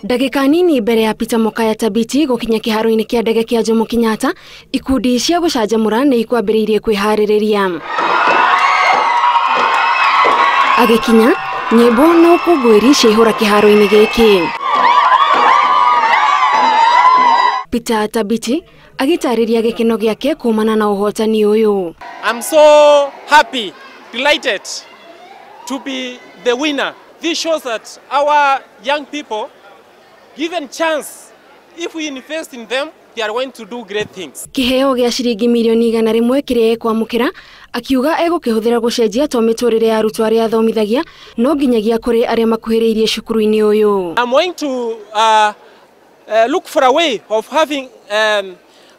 Ndagĩka nini mbere ya Peter Mokaya Tabiti gũkinya kĩharo-inĩ kĩa ndege kĩa Jomo Kenyatta, ikundi cia gũcanjamũra nĩ ikwambĩrĩirie kwĩharĩrĩria. Agĩkinya, nyĩmbo na ũkũngũĩri ciaihũra kĩharo-inĩ gĩkĩ. Peter Tabiti agĩtarĩria gĩkeno gĩake kumana na ũhotani ũyũ. I'm so happy, delighted to be the winner. This shows that our young people, given chance, if we invest in them, they are going to do great things. Kĩheo gĩa ciringi mirioni 100 kĩrĩa ekwamũkĩra, akiuga egũkĩhũthĩra gũcenjia to mĩtũrĩre ya arutwo arĩa athomithagia no nginyagia kũrĩ arĩa makuhĩrĩirie cukuru-inĩ ũyũ. I'm going to look for a way of having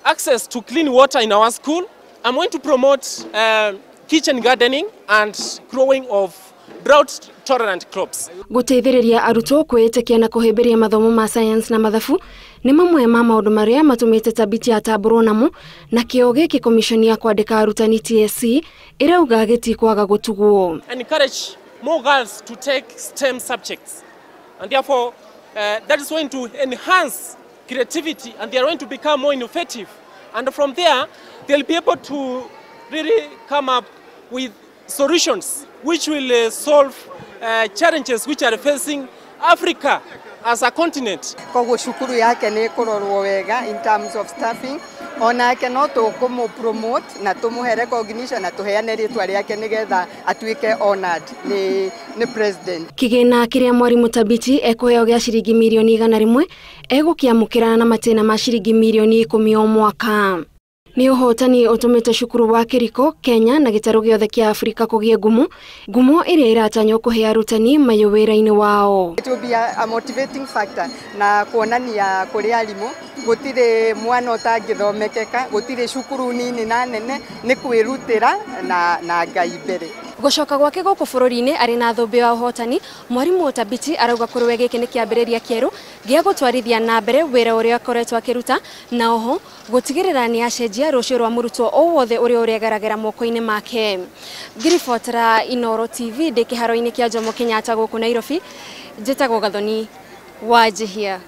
access to clean water in our school. I'm going to promote kitchen gardening and growing of drought tolerant crops. Gũteithĩrĩria arutwo kwĩĩtĩkia na kũhĩmbĩria mathomo ma science na mathabu nĩ mamwe ma maũndũ marĩa matũmĩte Tabiti atambũrwo namo, na kĩo gĩkĩ commission ya kwandĩka arutani TSC ĩrauga gĩtikwaga gũtugwo. Encourage more girls to take STEM subjects, and therefore that is going to enhance creativity and they are going to become more innovative, and from there they'll be able to really come up with solutions which will solve challenges which are facing Africa as a continent. Koguo cukuru yake nĩ ĩkũrorwo wega in terms of staffing, onake no tũkũmũ promote na tũmũhe recognition na tũheane rĩtwa rĩake nĩgetha atuĩke honored nĩ president. Kĩgĩna kĩrĩa mwarimũ Tabiti ekũheo gĩa ciringi mirioni 100 egũkĩamũkĩra na matĩna ma ciringi mirioni 10 o mwaka. Nĩ ũhotani ũtũmĩte cukuru wa Kĩriko, Kenya na gĩtarũ gĩothe kĩa Afrika kũgĩe ngumo, ngumo ĩrĩa ĩratanywo kũhe arutani mayũ wĩra-inĩ wao. It will be a motivating factor na kuonania kũrĩ arimũ gũtirĩ mwana ũtangĩthomekeka, gũtirĩ cukuru nini na nene, nĩ kwĩrutĩra na Ngai mbere. Gũcoka gwake gũkũ bũrũri-inĩ arĩ na thũmbĩ wa ũhotani, mwarimũ Tabiti arauga kũrĩ we gĩkĩ nĩ kĩambĩrĩria kĩerũ gĩa gũtwarithia na mbere wĩra ũrĩa akoretwo akĩruta, na oho gũtigĩrĩra nĩ acenjia rũciũ rwa mũrutwo o wothe ũrĩa ũregeragera moko-inĩ make. Ngĩribotera Inooro TV ndĩ kĩharo-inĩ kĩa Jomo Kenyatta gũkũ Nairobi, njĩtagwo Gathoni Wanjihia.